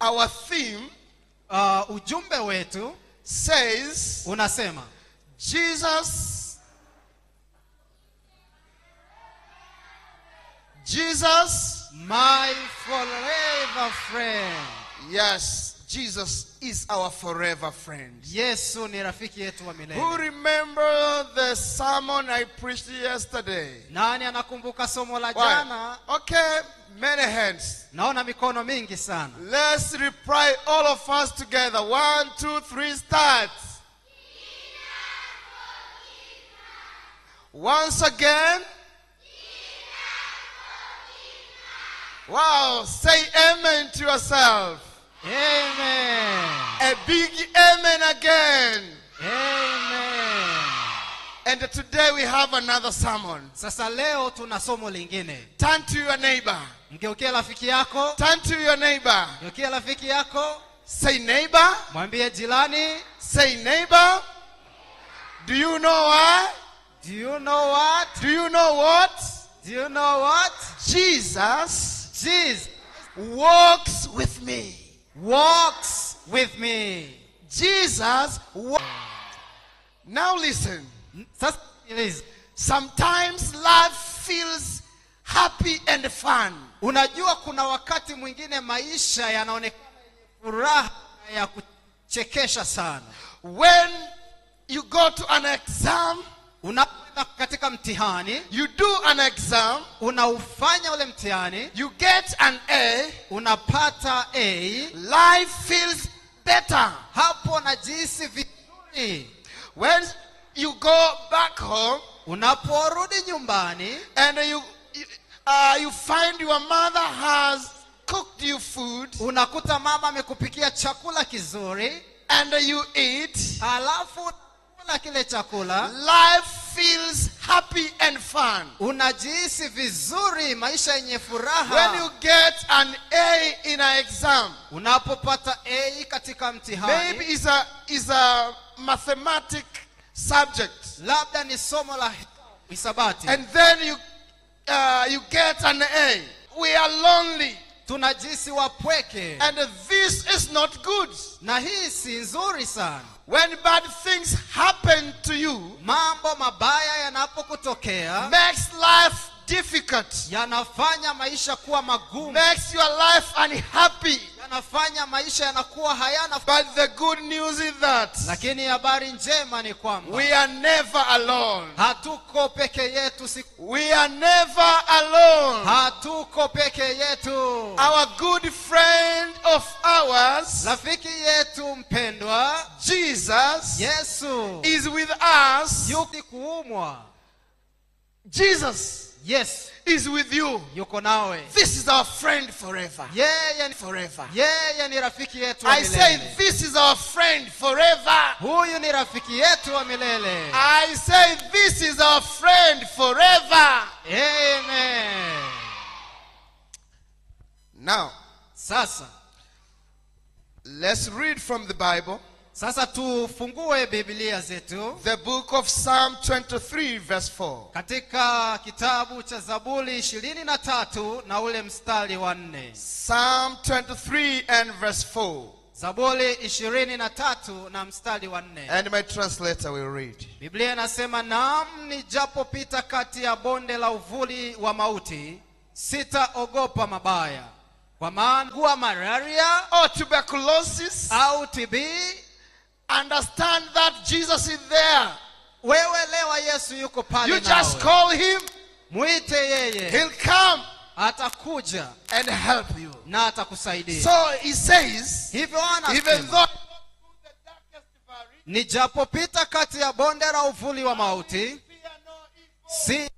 Our theme Ujumbe wetu says unasema Jesus my forever friend. Yes, Jesus is our forever friend. Yesu ni rafiki yetu wa milele. Who remember the sermon I preached yesterday? Nani anakumbuka somo la jana? Okay, many hands. Naona mikono mingi sana. Let's reply all of us together. 1, 2, 3, start. Once again. Wow, say amen to yourself. Amen. A big amen again. Amen. And today we have another sermon. Sasa leo tuna somo lingine. Turn to your neighbor. Mgeukie rafiki yako. Turn to your neighbor. Mgeukie rafiki yako. Say neighbor. Mwambie jirani. Say neighbor. Do you know why? Do you know what? Do you know what? Do you know what? Jesus walks with me. Walks with me. Jesus walks. Now listen. Sometimes life feels happy and fun. Unajua kuna wakati mwingine maisha yanaonekana furaha ya kuchekesha sana. When you go to an exam, unapoenda katika mtihani, you do an exam, unaufanya ule mtihani, you get an A, unapata A, life feels better. Hapo najihisi vizuri. When you go back home, unaporudi nyumbani, and you find your mother has cooked you food, unakuta mama amekupikia chakula kizuri, and you eat, alafu kula kile chakula, life feels happy and fun. Unajihisi vizuri, maisha yenye furaha. When you get an A in an exam, unapopata A katika mtihani, maybe it's a mathematic subject, labda ni somo la hisabati, and then you get an A. We are lonely. Tunajihisi wapweke. And this is not good. Na hii si nzuri sana. When bad things happen to you, mambo mabaya yanapokutokea, makes life difficult. Yanafanya maisha kuwa magumu. Makes your life unhappy. Yanafanya maisha yanakuwa hayana. But the good news is that lakini habari njema ni kwamba we are never alone. Hatuko peke yetu. We are never alone. Hatuko peke yetu. Our good friend of ours, rafiki yetu mpendwa, Jesus, Yesu, is with us. Yuko kuumwa. Jesus, yes, is with you. Yuko nawe. This is our friend forever. Yeye forever. Yeye ni rafiki yetu wa I say milele. this is our friend forever. Huyu ni rafiki yetu wa milele. I say this is our friend forever. Amen. Now, sasa, let's read from the Bible. Sasa tufungue Biblia zetu. The book of Psalm 23 verse 4. Katika kitabu cha Zaburi 23 na ule mstari wa 4. Psalm 23 and verse 4. Zaburi 23 na mstari wa 4. And my translator will read. Biblia inasema, naam, nijapopita kati ya bonde la uvuli wa mauti, sitaogopa mabaya, kwa maana kuwa malaria or tuberculosis au TB. Understand that Jesus is there. Wewe lewa Yesu yuko pale. You just call him. Muite yeye. He'll come. Atakuja. And help you. Na atakusaidia. So he says, hivyo anasema, even though nijapopita kati ya bonde la uvuli wa mauti, si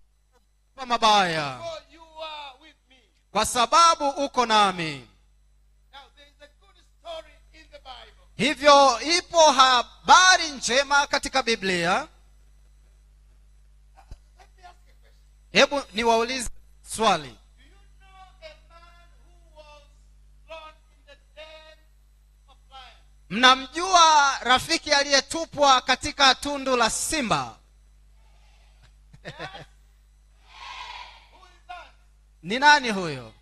mabaya, kwa sababu uko nami. Hivyo ipo habari njema katika Biblia. Hebu niwaulize swali. Mnamjua rafiki aliyetupwa katika tundu la simba? Ni nani huyo?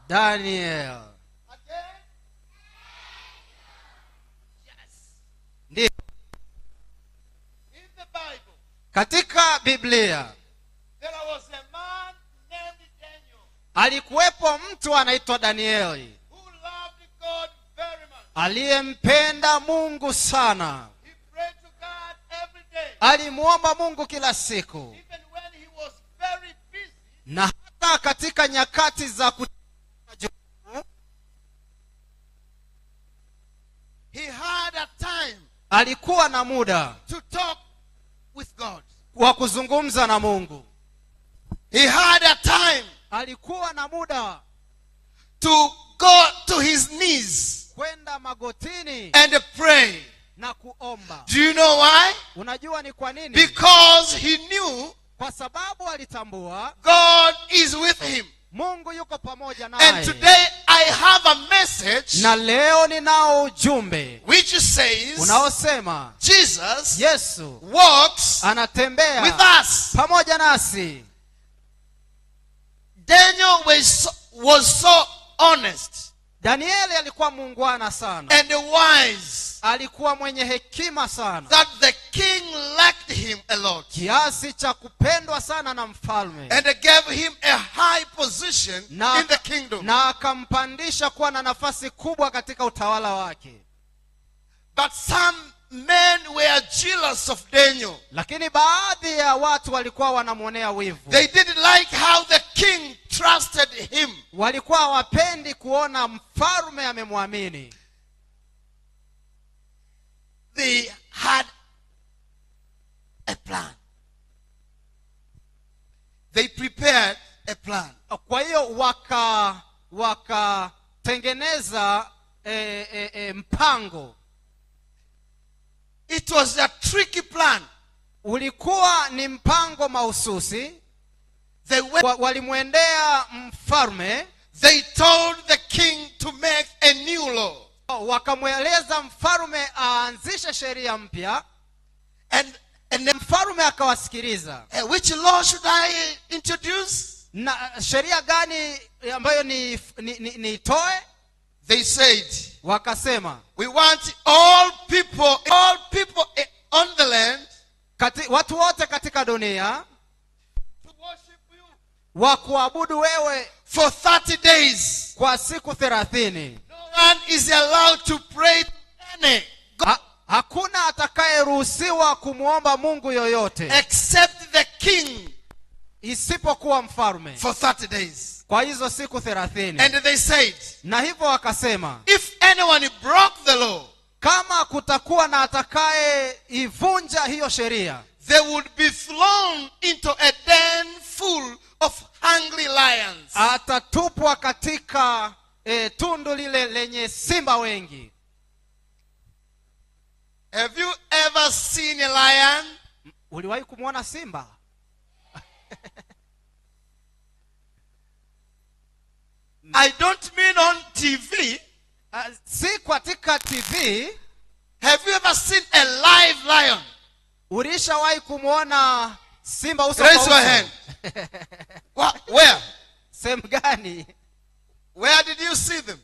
Daniel. Again? Yes. Ndiyo. In the Bible, Katika Biblia there was a man named Daniel alikuwepo mtu anaitwa Danieli who loved God very much. aliyempenda Mungu sana. He prayed to God every day, Alimuomba Mungu kila siku, even when he was very busy. na hata katika nyakati za He had a time alikuwa na muda to talk with God. wa kuzungumza na Mungu. He had a time Alikuwa na muda to go to his knees kwenda magotini and pray. na kuomba. Do you know why? Unajua ni kwa nini? Because he knew Kwa sababu alitambua God is with him. Mungu yuko pamoja And naye. today I have a message Na leo ninao ujumbe which says unaosema Jesus Yesu walks anatembea with us. pamoja nasi. Daniel was so honest Danieli alikuwa muungwana sana, and wise alikuwa mwenye hekima sana, that the king liked him a lot kiasi cha kupendwa sana na mfalme, and gave him a high position in the kingdom. na akampandisha kuwa na nafasi kubwa katika utawala wake. But some men were jealous of Daniel. Lakini baadhi ya watu walikuwa wanamwonea wivu. They didn't like how the king trusted him. Walikuwa hawapendi kuona mfalme amemwamini. They had a plan. They prepared a plan. Kwa hiyo wakatengeneza mpango. It was a tricky plan. Ulikuwa ni mpango mahususi. They went, Walimwendea mfalme, they told the king to make a new law. Wakamweleza mfalme aanzishe sheria mpya. And then, Mfalme akawasikiliza. Which law should I introduce? Na sheria gani ambayo ni nitoe? They said, Wakasema, we want all people on the land watu wote katika dunia to worship you wa kuabudu wewe for 30 days. kwa siku 30. No one is allowed to pray to any God Hakuna atakayeruhusiwa kumuomba Mungu yoyote except the king isipokuwa mfalme for 30 days. kwa hizo siku 30. And they said, Na hivyo wakasema, if anyone broke the law, kama kutakuwa na atakayeivunja hiyo sheria, they would be thrown into a den full of hungry lions. Atatupwa katika tundu lile lenye simba wengi. Have you ever seen a lion? Uliwahi kumwona simba? I don't mean on TV. Si katika TV. Have you ever seen a live lion? Ulishawahi kumwona simba uso kwa Raise your uso? hand. Where? Sehemu gani? Where did you see them?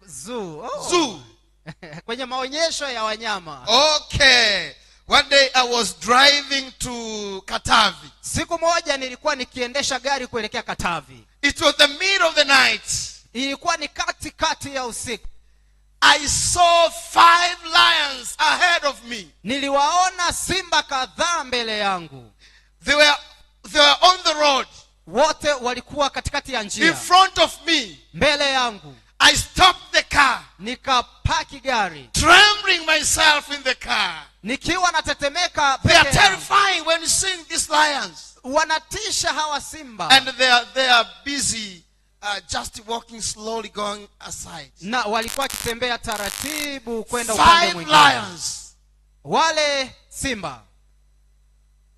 Zoo. Oh. Zoo. Kwenye maonyesho ya wanyama. Okay. One day I was driving to Katavi. Siku moja nilikuwa nikiendesha gari kuelekea Katavi. It was the middle of the night. Ilikuwa ni katikati ya usiku. I saw 5 lions ahead of me. Niliwaona simba kadhaa mbele yangu. They were on the road. Wote walikuwa katikati ya njia. In front of me. Mbele yangu. I stopped the car. Nikapaki gari. Trembling myself in the car. Nikiwa natetemeka They are peke yangu. terrifying when you see these lions. Wanatisha hawa simba. And they are busy just walking slowly, going aside. Na walikuwa wakitembea taratibu kwenda upande 5 mwingine. lions. Wale simba.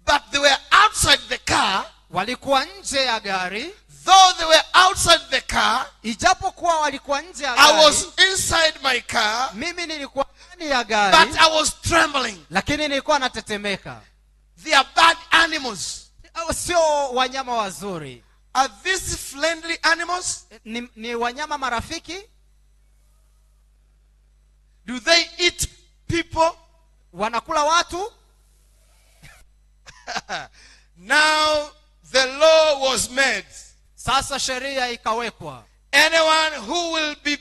But they were outside the car. Walikuwa nje ya gari. Though they were outside the car, Ijapokuwa walikuwa nje ya I gari, was inside my car, mimi nilikuwa ndani ya gari, but I was trembling. Lakini nilikuwa natetemeka. They are bad animals. Sio wanyama wazuri. Are these friendly animals? Ni wanyama marafiki? Do they eat people? Wanakula watu? Now the law was made. Sasa sheria ikawekwa. Anyone who will be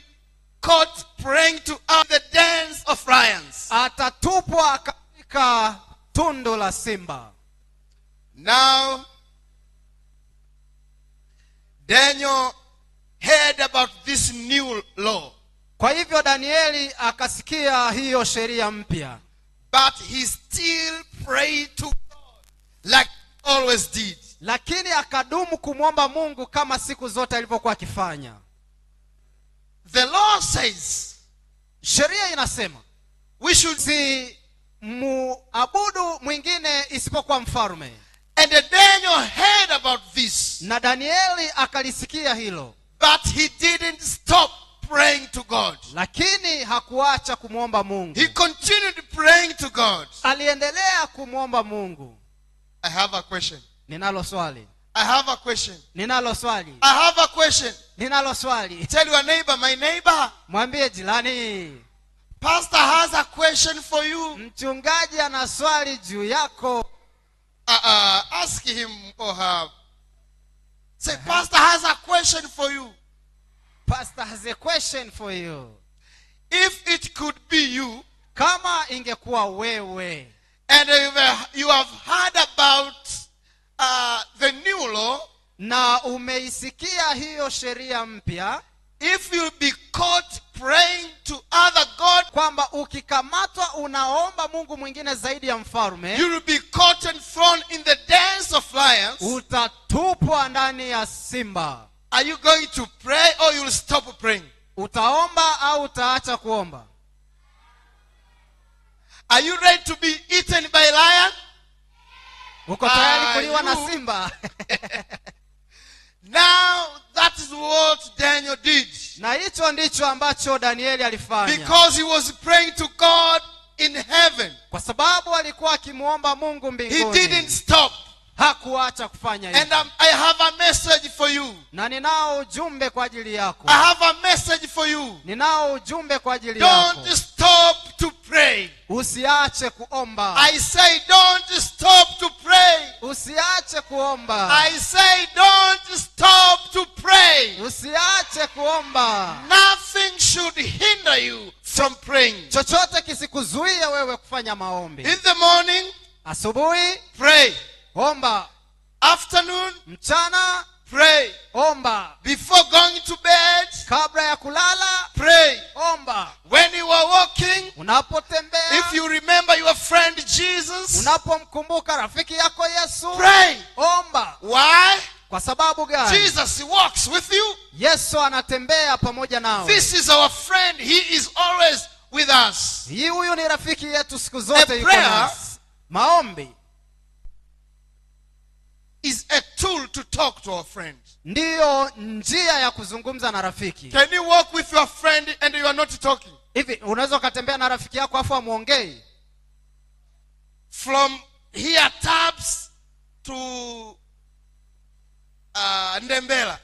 caught praying to the dens of lions, atatupwa katika tundu la simba. Now Daniel heard about this new law. Kwa hivyo Danieli akasikia hiyo sheria mpya. But he still prayed to God like he always did. Lakini akadumu kumwomba Mungu kama siku zote alivyokuwa akifanya. The law says, sheria inasema, we should si muabudu mwingine isipokuwa mfalme. And Daniel heard about this. Na Danieli akalisikia hilo. But he didn't stop praying to God. Lakini hakuacha kumwomba Mungu. He continued praying to God. Aliendelea kumwomba Mungu. I have a question. Ninalo swali. I have a question. Ninalo swali. I have a question. Ninalo swali. Tell your neighbor, my neighbor. Mwambie jirani. Pastor has a question for you. Mchungaji ana swali juu yako. Ask him or her. Say, Pastor has a question for you. Pastor has a question for you. If it could be you, kama ingekuwa wewe, and you have heard about the new law, na umeisikia hiyo sheria mpya, if you be caught praying to other God, kwamba ukikamatwa unaomba Mungu mwingine zaidi ya mfalme, you will be caught and thrown in the dens of lions, utatupwa ndani ya simba. Are you going to pray or you will stop praying? Utaomba au utaacha kuomba? Are you ready to be eaten by a lion? Uko tayari kuliwa na simba? Now that is what Daniel did. Na hicho ndicho ambacho Danieli alifanya. Because he was praying to God in heaven. Kwa sababu alikuwa akimuomba Mungu mbinguni. He didn't stop. Hakuacha kufanya hivyo. And I have a message for you. Na ninao ujumbe kwa ajili yako. I have a message for you. Ninao ujumbe kwa ajili yako. Don't stop to pray. Usiache kuomba. I say don't stop to pray. Usiache kuomba. I say don't stop to pray. Usiache kuomba. Nothing should hinder you from praying. Chochote kisikuzuie wewe kufanya maombi. In the morning, asubuhi, pray. Omba. Afternoon, mchana, pray. Omba. Before going to bed, kabla ya kulala, pray. Omba. When you are walking, unapotembea, if you remember your friend Jesus, unapomkumbuka rafiki yako Yesu, pray. Omba. Why? Kwa sababu gani? Jesus walks with you. Yesu anatembea pamoja nawe. This is our friend. He is always with us. Huyu ni rafiki yetu siku zote yuko nasi. Maombi is a tool to talk to our friend. Ndiyo njia ya kuzungumza na rafiki. Can you walk with your friend and you are not talking? Hivi unaweza ukatembea na rafiki yako afu amuongei? From here Tabs to Ndembela,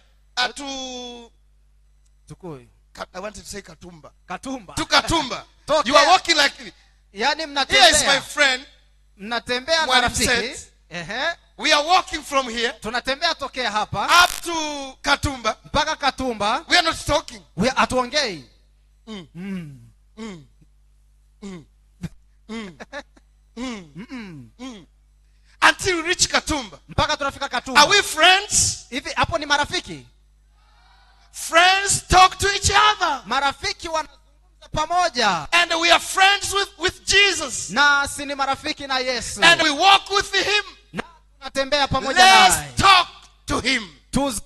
to Tukui. I wanted to say Katumba. Katumba. To Katumba. You are walking like this. Yani mnatembea. Here is my friend. Mnatembea na rafiki. Ehe. We are walking from here. Tunatembea tokea hapa. Up to Katumba. Mpaka Katumba. We are not talking. We hatuongei. Until we reach Katumba. Mpaka tunafika Katumba. Are we friends? Hivi hapo ni marafiki? Friends talk to each other. Marafiki wanazungumza pamoja. And we are friends with Jesus. Na si ni marafiki na Yesu. And we walk with him. Na tunatembea pamoja naye. Let's talk to him. Tuzungumze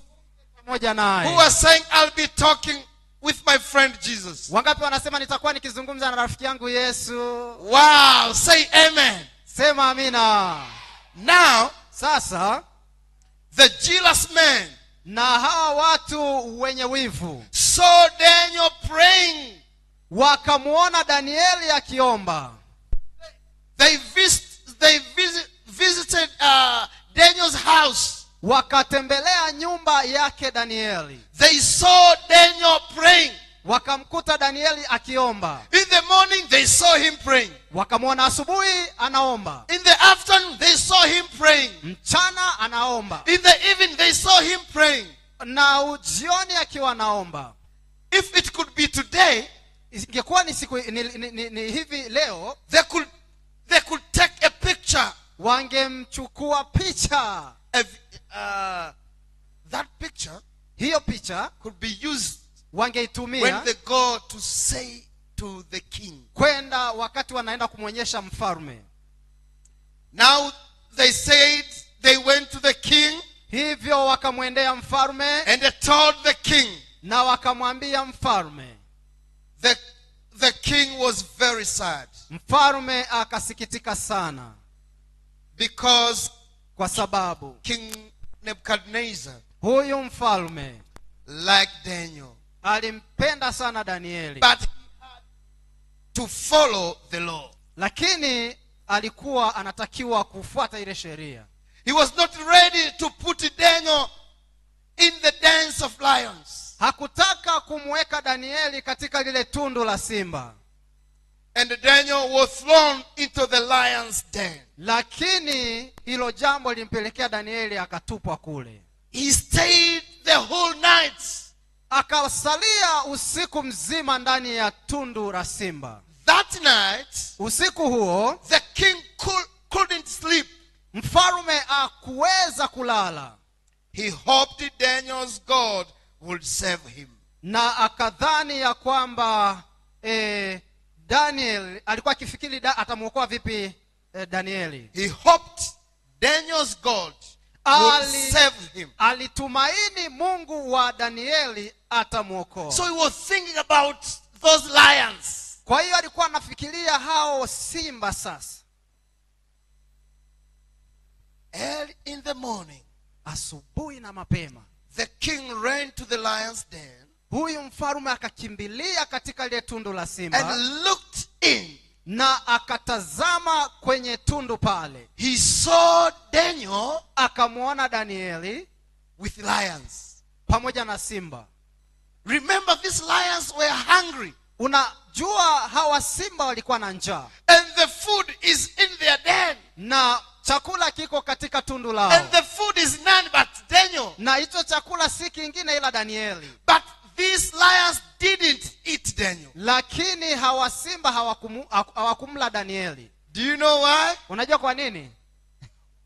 pamoja naye. Who are saying I'll be talking with my friend Jesus? Wangapi wanasema nitakuwa nikizungumza na rafiki yangu Yesu? Wow, say amen. Sema amina. Now, sasa, the jealous man, na hawa watu wenye wivu, saw Daniel praying. Wakamuona Danieli akiomba. They visited Daniel's house. Wakatembelea nyumba yake Danieli. They saw Daniel praying. Wakamkuta Danieli akiomba. In the morning they saw him praying. Wakamwona asubuhi anaomba. In the afternoon they saw him praying. Mchana anaomba. In the evening they saw him praying. Na jioni akiwa anaomba. If it could be today, ingekuwa ni siku ni hivi leo, they could take a picture. Wangemchukua picha. That picture, hiyo picha could be used wangeitumia when they go to say to the king. Kwenda wakati wanaenda kumwonyesha mfalme. Now they said they went to the king. Hivyo wakamwendea mfalme. And they told the king. Na wakamwambia mfalme. The king was very sad. Mfalme akasikitika sana. Because kwa sababu King Nebuchadnezzar, huyu mfalme, like Daniel, alimpenda sana Danieli. But he had to follow the law. Lakini alikuwa anatakiwa kufuata ile sheria. He was not ready to put Daniel in the dens of lions. Hakutaka kumweka Danieli katika lile tundu la simba. And Daniel was thrown into the lion's den. Lakini hilo jambo limpelekea Danieli akatupwa kule. He stayed the whole night. Akasalia usiku mzima ndani ya tundu la simba. That night, usiku huo, the king couldn't sleep. Mfalme hakuweza kulala. He hoped Daniel's God would save him. Na akadhani ya kwamba Daniel alikuwa akifikiri atamuokoa vipi Danieli. He hoped Daniel's God would save him. Alitumaini Mungu wa Danieli atamuokoa. So he was thinking about those lions. Kwa hiyo alikuwa anafikiria hao simba sasa. Early in the morning, asubuhi na mapema, the king ran to the lion's den. Huyu mfalme akakimbilia katika lile tundu la simba. And looked in. Na akatazama kwenye tundu pale. He saw Daniel, akamuona Danieli, with lions, pamoja na simba. Remember, these lions were hungry. Unajua hawa simba walikuwa na njaa. And the food is in their den. Na chakula kiko katika tundu lao. And the food is none but Daniel. Na hicho chakula si kingine ila Danieli. But these lions didn't eat Daniel. Lakini hawa simba hawakumla Danieli. Do you know why? Unajua kwa nini?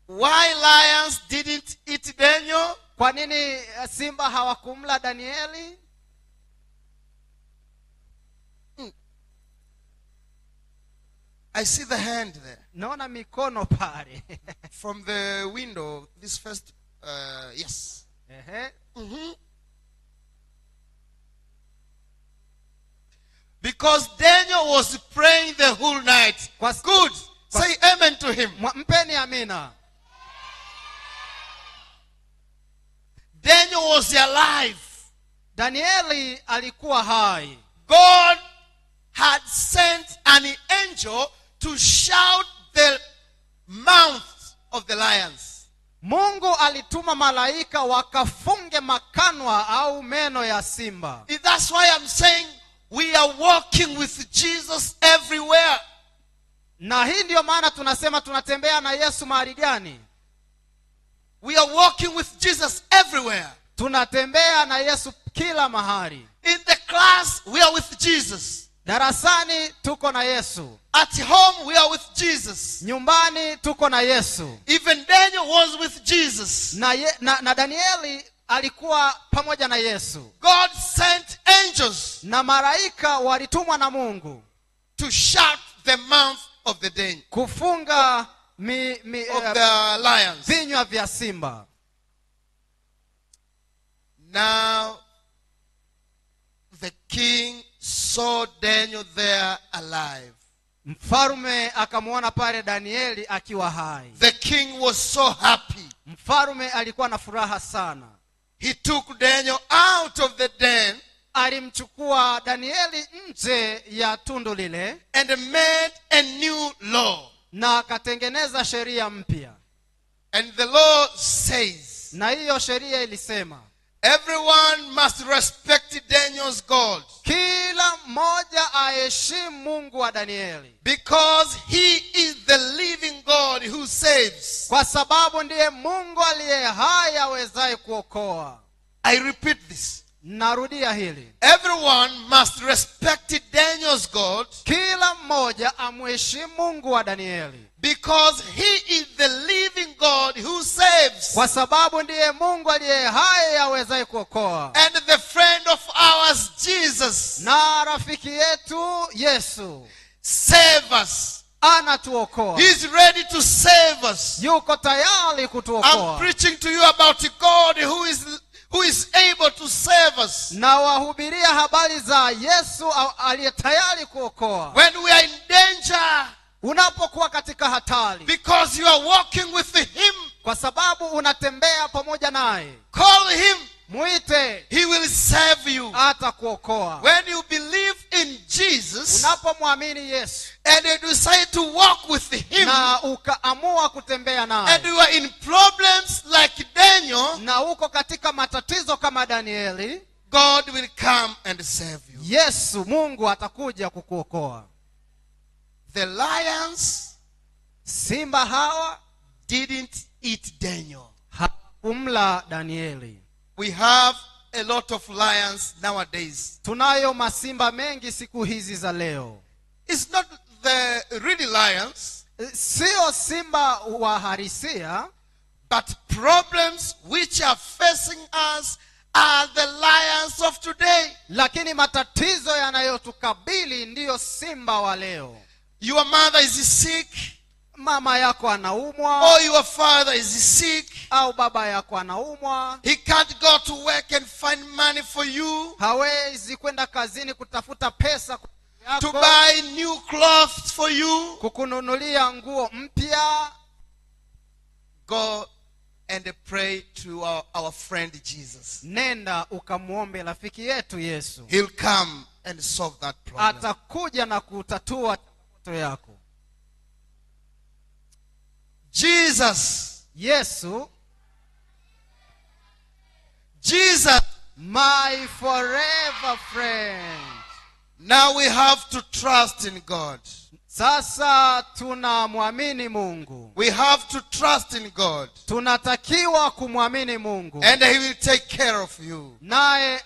Why lions didn't eat Daniel? Kwa nini simba hawakumla Danieli? I see the hand there. Naona mikono pale. From the window, this first, yes. Mm-hmm. Because Daniel was praying the whole night. Good. Say amen to him. Mpeni amina. Daniel was alive. Danieli alikuwa hai. God had sent an angel to shout the mouths of the lions. Mungu alituma malaika wakafunge makanwa au meno ya simba. That's why I'm saying we are walking with Jesus everywhere. Na hii ndio maana tunasema tunatembea na Yesu mahali gani? We are walking with Jesus everywhere. Tunatembea na Yesu kila mahali. In the class we are with Jesus. Darasani tuko na Yesu. At home we are with Jesus. Nyumbani tuko na Yesu. Even Daniel was with Jesus. Na Danieli alikuwa pamoja na Yesu. God sent angels. Na malaika walitumwa na Mungu to shut the mouth of the den. Kufunga of the lions. Vinywa vya simba. Now the king saw Daniel there alive. Mfalme akamuona pale Danieli akiwa hai. The king was so happy. Mfalme alikuwa na furaha sana. He took Daniel out of the den. Alimchukua Danieli nje ya tundu lile. And made a new law. Na akatengeneza sheria mpya. And the law says. Na hiyo sheria ilisema, everyone must respect Daniel's God. Kila mmoja aheshimu Mungu wa Danieli. Because he is the living God who saves. Kwa sababu ndiye Mungu aliye hai awezaye kuokoa. I repeat this. Narudia hili. Everyone must respect Daniel's God. Kila mmoja amheshimu Mungu wa Danieli. Because he is the living God who saves. Kwa sababu ndiye Mungu aliye hai awezaye kuokoa. And the friend of ours, Jesus, na rafiki yetu Yesu, save us. Anatuokoa. He is ready to save us. Yuko tayari kutuokoa. I'm preaching to you about God who is able to save us. Na wahubiria habari za Yesu aliye tayari kuokoa. When we are in danger, unapokuwa katika hatari, because you are walking with him, kwa sababu unatembea pamoja naye, call him, muite, he will save you. Atakuokoa. When you believe in Jesus, unapomwamini Yesu, and you decide to walk with him, na ukaamua kutembea naye, and you are in problems like Daniel, na uko katika matatizo kama Danieli, God will come and save you. Yesu Mungu atakuja kukuokoa. The lions, simba hawa, didn't eat Daniel. Hakumla Danieli. We have a lot of lions nowadays. Tunayo masimba mengi siku hizi za leo. It's not the really lions, sio simba wa harisia, but problems which are facing us are the lions of today. Lakini matatizo yanayotukabili ndiyo simba wa leo. Your mother is sick. Mama yako anaumwa. Or your father is sick. Au baba yako anaumwa. He can't go to work and find money for you. Hawezi kwenda kazini kutafuta pesa yako. To buy new clothes for you. Kukununulia nguo mpya. Go and pray to our friend Jesus. Nenda ukamuombe rafiki yetu Yesu. He'll come and solve that problem. Atakuja na kutatua changamoto yako. Jesus. Yesu. Jesus, my forever friend. Now we have to trust in God. Sasa tunamwamini Mungu. We have to trust in God. Tunatakiwa kumwamini Mungu. And he will take care of you. Naye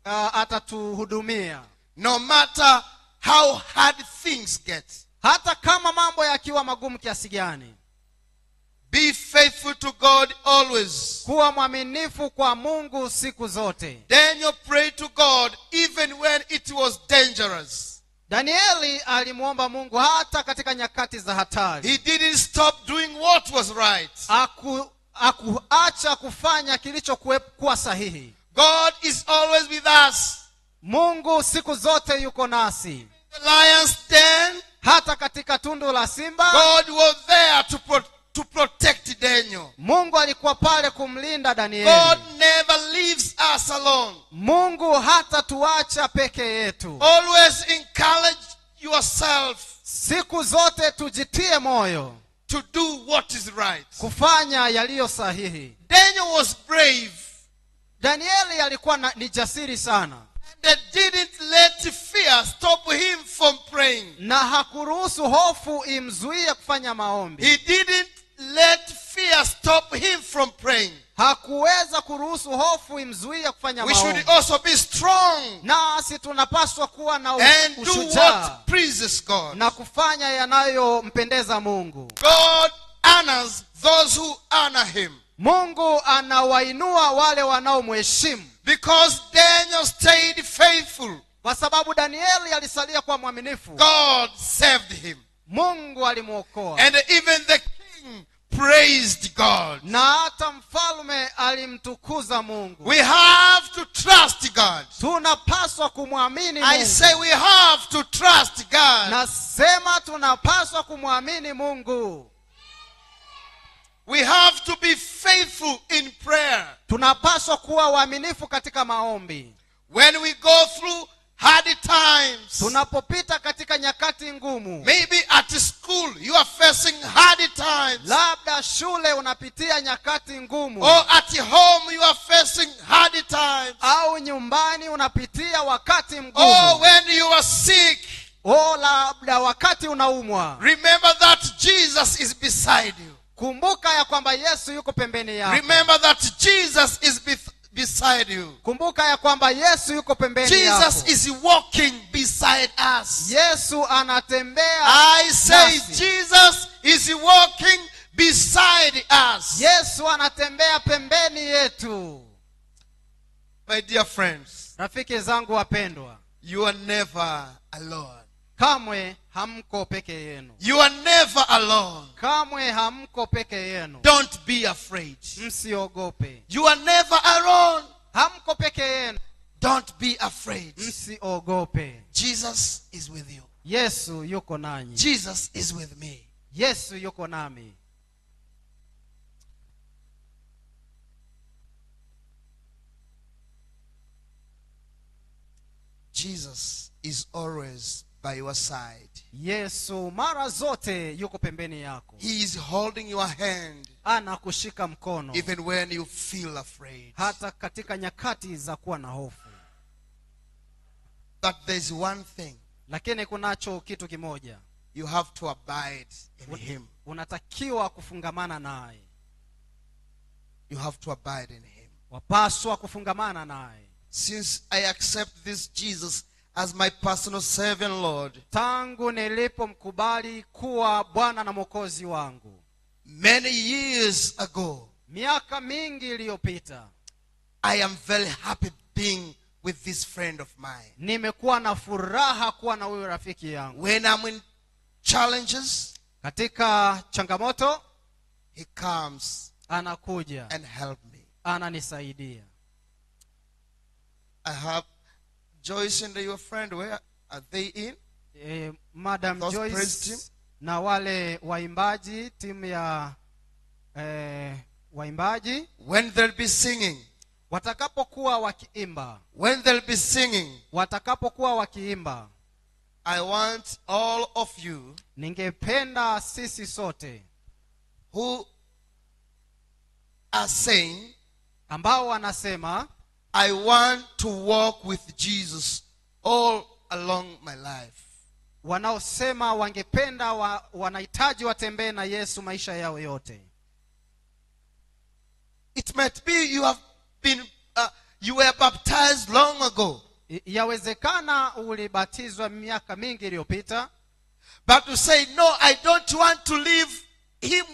atatuhudumia. No matter how hard things get. Hata kama mambo yakiwa magumu kiasi gani. Be faithful to God always. Kuwa mwaminifu kwa Mungu siku zote. Daniel prayed to God even when it was dangerous. Danieli alimuomba Mungu hata katika nyakati za hatari. He didn't stop doing what was right. Hakuacha kufanya kilichokuwa sahihi. God is always with us. Mungu siku zote yuko nasi. The lion's den, hata katika tundu la simba, God was there to protect Daniel. Mungu alikuwa pale kumlinda Danieli. God never leaves us alone. Mungu hata tuacha peke yetu. Always encourage yourself. Siku zote tujitie moyo. To do what is right. Kufanya yaliyo sahihi. Daniel was brave. Danieli alikuwa ni jasiri sana. They didn't let fear stop him from praying. Na hakuruhusu hofu imzuie kufanya maombi. He didn't let fear stop him from praying. Hakuweza kuruhusu hofu imzuie kufanya maombi. We should also be strong. Nasi tunapaswa kuwa na and do ushujaa. What pleases God. Na kufanya yanayompendeza Mungu. God honors those who honor him. Mungu anawainua wale wanaomheshimu. Because Daniel stayed faithful. Kwa sababu Danieli alisalia kuwa mwaminifu. God saved him. Mungu alimuokoa. And even the king praised God. Na hata mfalme alimtukuza Mungu. We have to trust God. Tunapaswa kumwamini Mungu. I say we have to trust God. Nasema tunapaswa kumwamini Mungu. We have to be faithful in prayer. Tunapaswa kuwa waaminifu katika maombi. When we go through hard times, tunapopita katika katika nyakati ngumu. Maybe at school you are facing hard times. Labda shule unapitia nyakati ngumu. Or at home you are facing hard times. Au nyumbani unapitia wakati mgumu. Or when you are sick. O labda wakati unaumwa. Remember that Jesus is beside you. Kumbuka ya kwamba Yesu yuko pembeni yako. Remember that Jesus is beside you. Kumbuka ya kwamba Yesu yuko pembeni yako. Jesus is walking beside us. Yesu anatembea. I say nasi. Jesus is walking beside us. Yesu anatembea pembeni yetu. My dear friends, rafiki zangu wapendwa, you are never alone. Kamwe hamko peke yenu. You are never alone. Kamwe hamko peke yenu. Don't be afraid. Msiogope. You are never alone. Hamko peke yenu. Don't be afraid. Msiogope. Jesus is with you. Yesu yuko nanyi. Jesus is with me. Yesu yuko nami. Jesus is always by your side. Yesu mara zote yuko pembeni yako. He is holding your hand. Anakushika mkono. Even when you feel afraid. Hata katika nyakati za kuwa na hofu. But there's one thing. Lakini kunacho kitu kimoja. You have to abide in him. Unatakiwa kufungamana naye. You have to abide in him. Wapaswa kufungamana naye. Since I accept this Jesus as my personal Savior and Lord, tangu nilipomkubali kuwa Bwana na Mwokozi wangu, many years ago, miaka mingi iliyopita, I am very happy being with this friend of mine. Nimekuwa na furaha kuwa na huyu rafiki yangu. When I'm in challenges, katika changamoto, he comes, anakuja and help me. Ananisaidia. I have Joyce and your friend, where are they in? Madam Those Joyce na wale waimbaji, timu ya waimbaji. When they'll be singing. Watakapokuwa wakiimba. When they'll be singing. Watakapokuwa wakiimba. I want all of you. Ningependa sisi sote. Who are saying, ambao wanasema, I want to walk with Jesus all along my life. Wanaosema wangependa wanahitaji watembee na Yesu maisha yao yote. It might be you have been you were baptized long ago. Yawezekana ulibatizwa miaka mingi iliyopita. But to say no, I don't want to leave him.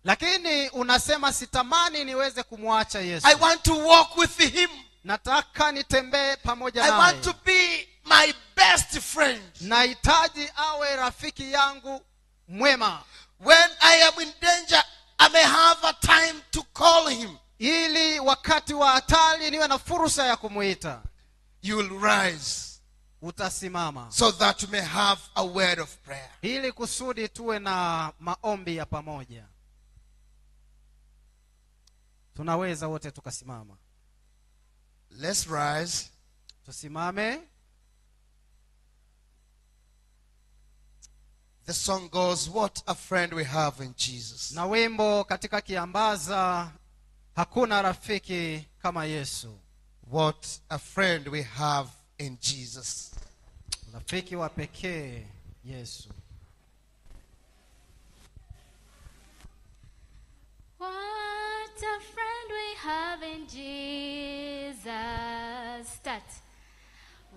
Lakini unasema sitamani niweze kumwacha Yesu. I want to walk with him. Nataka nitembee pamoja naye. I want to be my best friend. Nahitaji awe rafiki yangu mwema. When I am in danger, I may have a time to call him. Ili wakati wa hatari niwe na fursa ya kumuita. You will rise. Utasimama. So that you may have a word of prayer. Ili kusudi tuwe na maombi ya pamoja. Tunaweza wote tukasimama. Let's rise. Tusimame. The song goes, what a friend we have in Jesus. Na wimbo katika kiambaza, hakuna rafiki kama Yesu. What a friend we have in Jesus. Rafiki wa pekee Yesu. What a friend we have in Jesus. Start.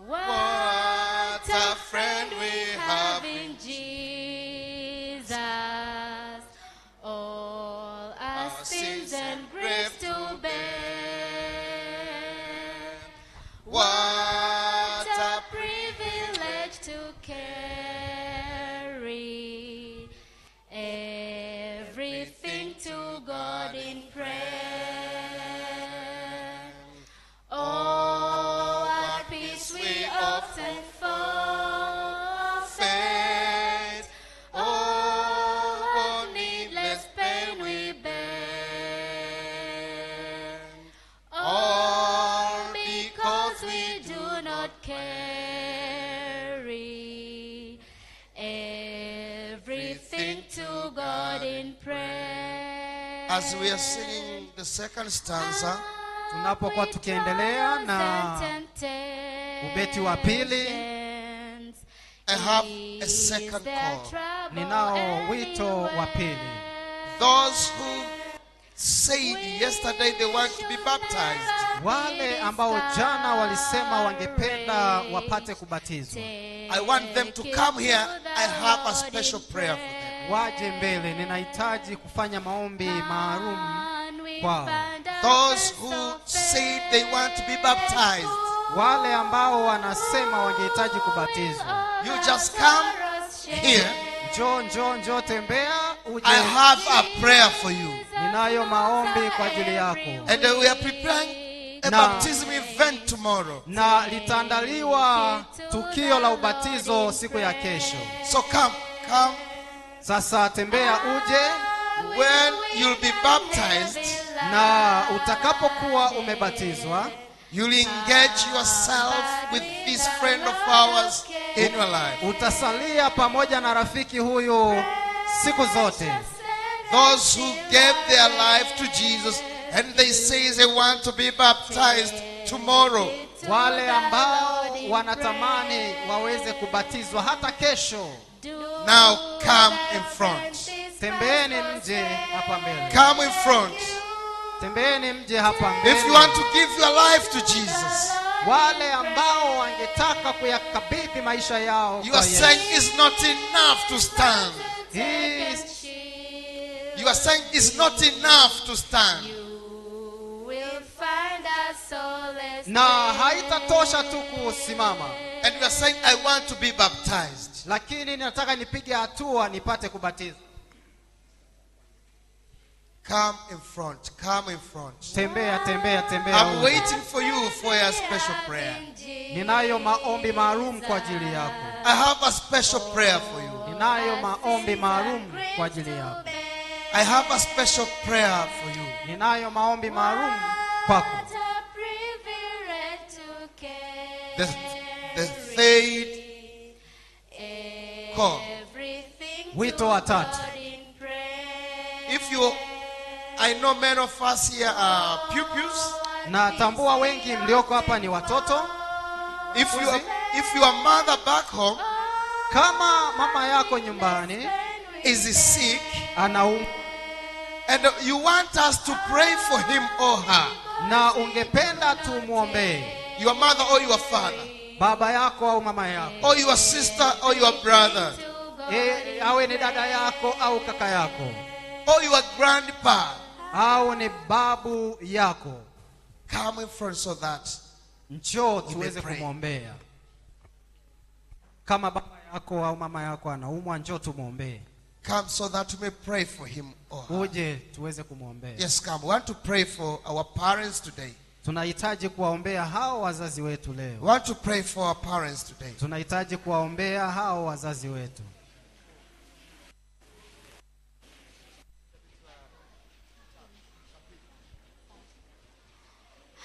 What a friend we have in Jesus. All our sins and griefs to bear. What a privilege to carry everything to God in prayer. Oh, what peace we often forfeit. Oh, what needless pain we bear. All because we do not carry As we are singing the second stanza, Tunapokuwa tukiendelea na ubeti wa pili, I have a second call. Ninao wito wa pili. Those who said yesterday they want to be baptized, Wale ambao jana walisema wangependa wapate kubatizwa, I want them to come here. I have a special prayer for them. Waje mbele, ninahitaji kufanya maombi maalum kwao. Those who said they want to be baptized, Wale ambao wanasema wangehitaji kubatizwa, you just come here. Njoo, njoo, njoo, tembea uje. I have a prayer for you. Ninayo maombi kwa ajili yako. And we are preparing a baptism event tomorrow. Na litaandaliwa tukio la ubatizo siku ya kesho. So come, come. Sasa tembea uje. When you'll be baptized, na utakapokuwa umebatizwa, you'll engage yourself with this friend of ours in your life. Utasalia pamoja na rafiki huyu siku zote. Those who gave their life to Jesus and they say they want to be baptized tomorrow. Wale ambao wanatamani waweze kubatizwa hata kesho. Now come in front. Tembeeni mje hapa mbele. Come in front. Tembeeni mje hapa mbele. If you want to give your life to Jesus, wale ambao wangetaka kuyakabidhi maisha yao you kwa are Yesu. saying it's not enough to stand. You are saying it's not enough to stand. Na haitatosha tu kusimama. And you are saying I want to be baptized. Lakini nataka nipige hatua nipate kubatizwa. Come in front. Come in front. Tembea, tembea, tembea. I'm waiting for you for a special prayer. Ninayo maombi maalum kwa ajili yako. I have a special prayer for you. Ninayo maombi maalum kwa ajili yako. I have a special prayer for you. Ninayo maombi maalum kwako. The third call. Wito wa tatu. If you, I know many of us here are pupils. Na tambua wengi mlioko hapa ni watoto. If your mother back home, kama mama yako nyumbani is sick, anaumwa, and you want us to pray for him or her, na ungependa tumuombee, your mother or your father, baba yako au mama yako, or your sister or your brother, awe ni dada yako au kaka yako, or your grandpa, au ni babu yako, come in front so that njoo tuweze kumuombea. Kama baba yako au mama yako anaumwa, njoo tumuombee. Come so that we may pray for him or her. Uje tuweze kumuombea. Yes, come. We want to pray for our parents today. Tunahitaji kuwaombea hao wazazi wetu leo. We want to pray for our parents today. Tunahitaji kuwaombea hao wazazi wetu.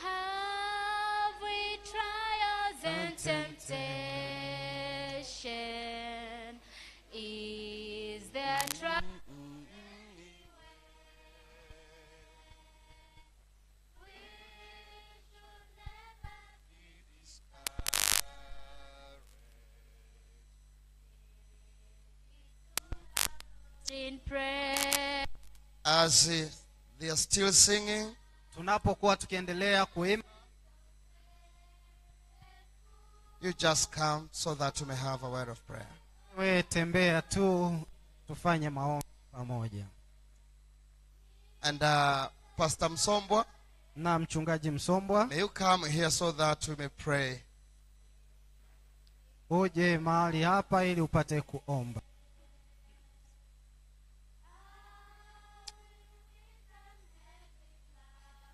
Have we trials and temptation? Is there trouble? In prayer. As they are still singing, tunapokuwa tukiendelea kuimba, you just come so that you may have a word of prayer. We tembea tu tufanye maombi pamoja. And Pastor Msombwa, na mchungaji Msombwa, may you come here so that we may pray. Uje mahali hapa ili upate kuomba.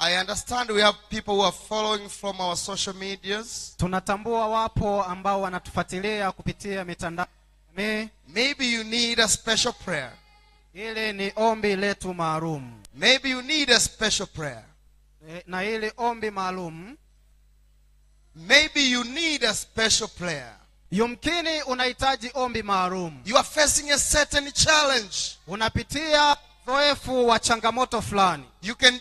I understand we have people who are following from our social medias. Tunatambua wapo ambao wanatufuatilia kupitia mitandao. Maybe you need a special prayer. Ile ni ombi letu maalum. Maybe you need a special prayer. Na ile ombi maalum. Maybe you need a special prayer. Yumkini unahitaji ombi maalum. You are facing a certain challenge. Unapitia Uzoefu wa changamoto fulani, you can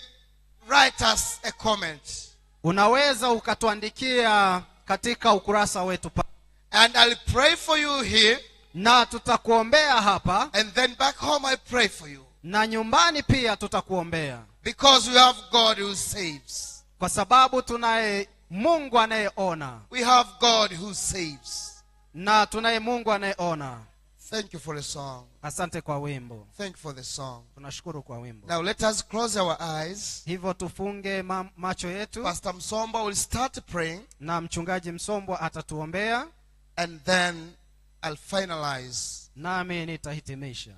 write us a comment. Unaweza ukatuandikia katika ukurasa wetu pa. And I'll pray for you here. Na tutakuombea hapa. And then back home I pray for you. Na nyumbani pia tutakuombea. Because we have God who saves. Kwa sababu tunaye Mungu anayeona. We have God who saves. Na tunaye Mungu anayeona. Thank you for the song. Asante kwa wimbo. Thank you for the song. Tunashukuru kwa wimbo. Now let us close our eyes. Hivyo tufunge macho yetu. Pastor Msomba will start praying. Na mchungaji Msomba atatuombea. And then I'll finalize. Nami nitahitimisha.